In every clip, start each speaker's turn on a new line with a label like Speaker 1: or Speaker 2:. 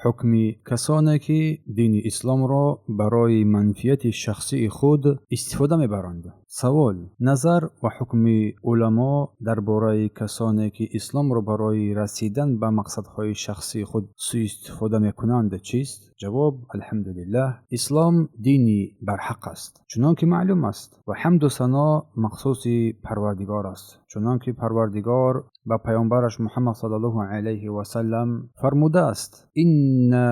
Speaker 1: Ҳукми касоне, ки дини исломро барои манфиати шахсии худ истифода мебаранд. Савол: назар ва ҳукми уламо дар бораи касоне, ки исломро барои расидан ба мақсадҳои шахсии худ суистифода мекунанд, чист? Ҷавоб: алҳамдулиллаҳ, ислом дини барҳақ аст, чунон ки маълум аст, ва ҳамду сано махсуси Парвардигор аст, чунон ки Парвардигор ба паёмбараш Муҳаммад саллаллоҳу алайҳи васаллам фармудааст: инна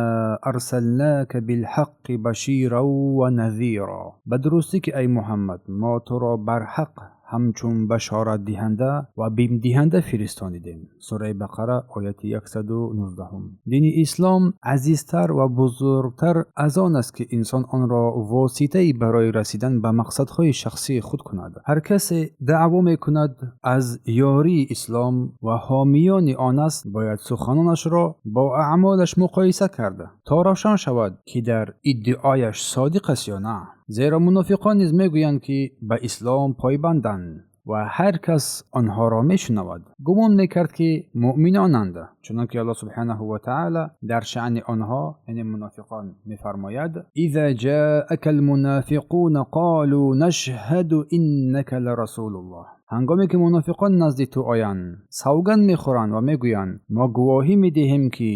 Speaker 1: арсалнака билҳаққи баширан ва назира. Ба дурустӣ, ки ай Муҳаммад, мо туро барҳақ ҳамчун башоратдиҳанда ва бимдиҳанда фиристонидем. Сураи Бақара, ояти 119. Дини ислом азизтар ва бузургтар аз он аст, ки инсон онро воситае барои расидан ба мақсадҳои шахсии худ кунад. Ҳар касе даъво мекунад аз ёрии ислом ва ҳомиёни он аст, бояд суханонашро бо аъмолаш муқоиса кард, то равшан шавад, ки дар иддаояш содиқ аст ё на. Зеро мунофиқон низ мегӯянд, ки ба ислом пойбанданд, ва ҳар кас онҳоро мешунавад, гумон мекард, ки муъминонанд. Чунон ки Аллоҳ субҳанаҳу ва таъала дар шаъни онҳо, яъне мунофиқон, мефармояд: иза ҷаака алмунофиқуна қолу нашҳаду иннака ларасулуллоҳ. Ҳангоме ки мунофиқон назди ту оянд, савганд мехӯранд ва мегӯянд: мо гувоҳӣ медиҳем, ки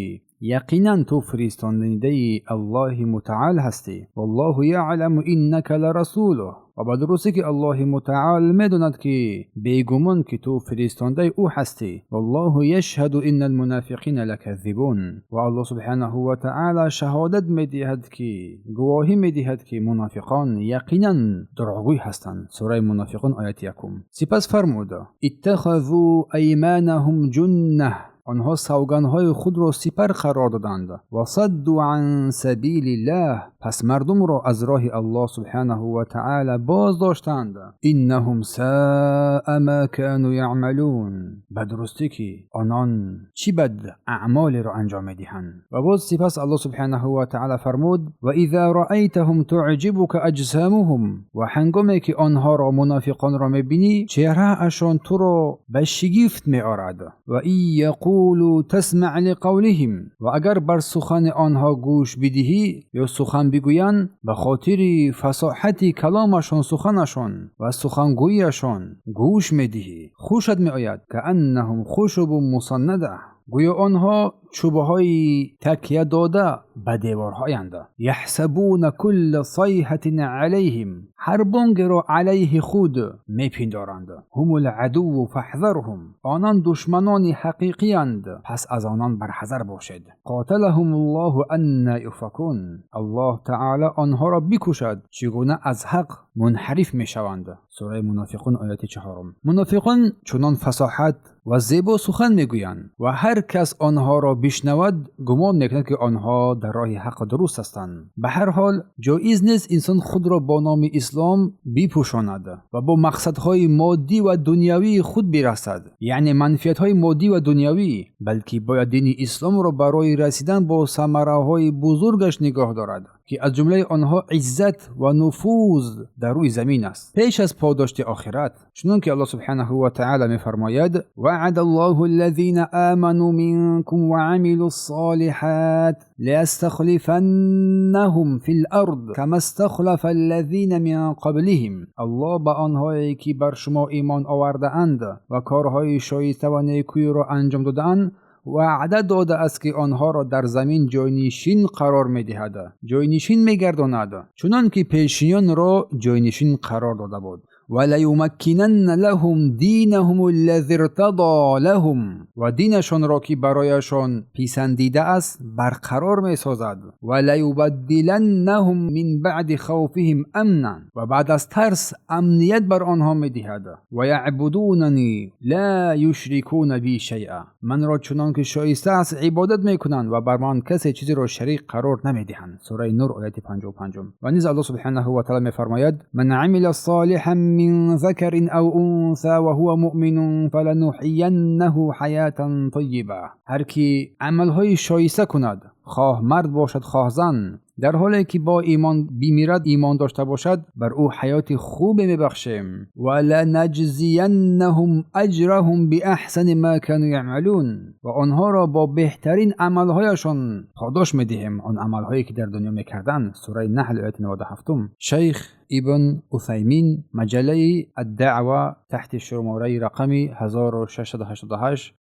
Speaker 1: яқинан ту фиристонидаи Аллоҳи мутаол ҳастӣ. Валлоҳу яъламу иннака ларасулуҳ. Ва ба дурустӣ, ки Аллоҳи мутаол медонад, ки бегумон ки ту фиристондаи ӯ ҳастӣ. Валлоҳу яшҳаду инна алмунофиқина лаказибун. Ва Аллоҳ субҳанаҳу ва таъала шаҳодат медиҳад, ки гувоҳӣ медиҳад, ки мунофиқон яқинан дурӯғгӯй ҳастанд. Сураи Мунофиқун, ояти 1. Сипас фармуд: иттахазу айманаҳум ҷуннаҳ. Онҳо савгандҳои худро сипар қарор доданд. Ва садду ан сабилиллаҳ. Пас мардумро аз роҳи Аллоҳ субҳанаҳу ва таъала боз доштанд. Иннаҳум саа ма кану яъмалун. Ба дурустӣ, ки онон чӣ бад аъмолеро анҷом медиҳанд. Ва боз сипас Аллоҳ субҳанаҳу ва таъала фармуд: ва иза раайтаҳум туъҷибука аҷсамуҳум. Ва ҳангоме ки онҳоро, мунофиқонро, мебинӣ, чеҳраашон туро ба шигифт меорад. Ва ин яқулу тасмаъ лиқавлиҳим. Ва агар бар сухани онҳо гӯш бидиҳӣ ё сухан бигӯянд, ба хотири фасоҳати каломашон, суханашон ва сухангӯиашон гӯш медиҳӣ, хушат меояд. Кааннаҳум хушубун мусаннада. Гӯё онҳо чӯбҳои такя дода ба деворҳоянд. Яҳсабуна кулла сайҳатин алайҳим. Ҳар бонгеро алайҳи худ мепиндоранд. Ҳумул адувву фаҳзарҳум. Онон душманони ҳақиқиянд, пас аз онон барҳазар бошед. Қоталаҳумуллоҳу анна юфакун. Аллоҳ таъала онҳоро бикушад, чӣ гуна аз ҳақ мунҳариф мешаванд. Сураи Мунофиқун, ояти 4. Мунофиқон чунон фасоҳат ва зебо сухан мегӯянд, ва ҳар кас онҳоро бишнавад, гумон мекунад, ки онҳо дар роҳи ҳақ дуруст ҳастанд. Ба ҳар ҳол, ҷоиз нест инсон худро бо номи ислом бипӯшонад ва бо мақсадҳои моддӣ ва дунявии худ бирасад, яъне манфиатҳои моддӣ ва дунявӣ, балки бояд дини исломро барои расидан бо самараҳои бузургаш нигоҳ дорад, ки аз ҷумлаи онҳо иззат ва нуфуз дар рӯи замин аст, пеш аз подошти охират. Чунон ки Аллоҳ субҳанаҳу ва таъала мефармояд: ваъада Аллоҳу аллазина аману минкум ва амилу ссолиҳат лиястахлифаннаҳум фил ард кама стахлафа аллазина мин қаблиҳим. Аллоҳ ба онҳое, ки бар шумо имон овардаанд ва корҳои шоиста ва некӯиро анҷом додаанд, ваъда додааст, ки онҳоро дар замин ҷойнишин қарор медиҳад, ҷойнишин мегардонад, чунон ки пешиёнро ҷойнишин қарор дода буд. Ва лаюмаккинанна лаҳум динаҳум аллази иртадо лаҳум. Ва динашонро, ки барояшон писандида аст, барқарор месозад. Ва лаюбаддиланнаҳум мин баъди хавфиҳим амнан. Ва баъд аз тарс амният бар онҳо медиҳад. Ва яъбудунани ла юшрикуна би шайъа. Манро чунон ки шоиста аст ибодат мекунанд ва бар ман касе чизеро шарик қарор намедиҳанд. Сураи Нур, ояти 55. Ва низ Аллоҳ субҳанаҳу ва таъала мефармояд: ман амила солиҳан мин закарин ав унса ва ҳува муъминун фалануҳияннаҳу ҳаятан тайиба. Ҳар ки амалҳои шоиста кунад, хоҳ мард бошад, хоҳ зан, Дар ҳоле ки бо имон бимирад, имон дошта бошад, бар ӯ ҳаёти хубе мебахшем. Ва ланаҷзияннаҳум аҷраҳум биаҳсани ма кану яъмалун. Ва онҳоро бо беҳтарин амалҳояшон подош медиҳем, он амалҳое ки дар дунё мекарданд. Сураи Наҳл, ояти 97. Шайх Ибн Усаймин, маҷаллаи Аддаъва, таҳти шумораи рақами 1688.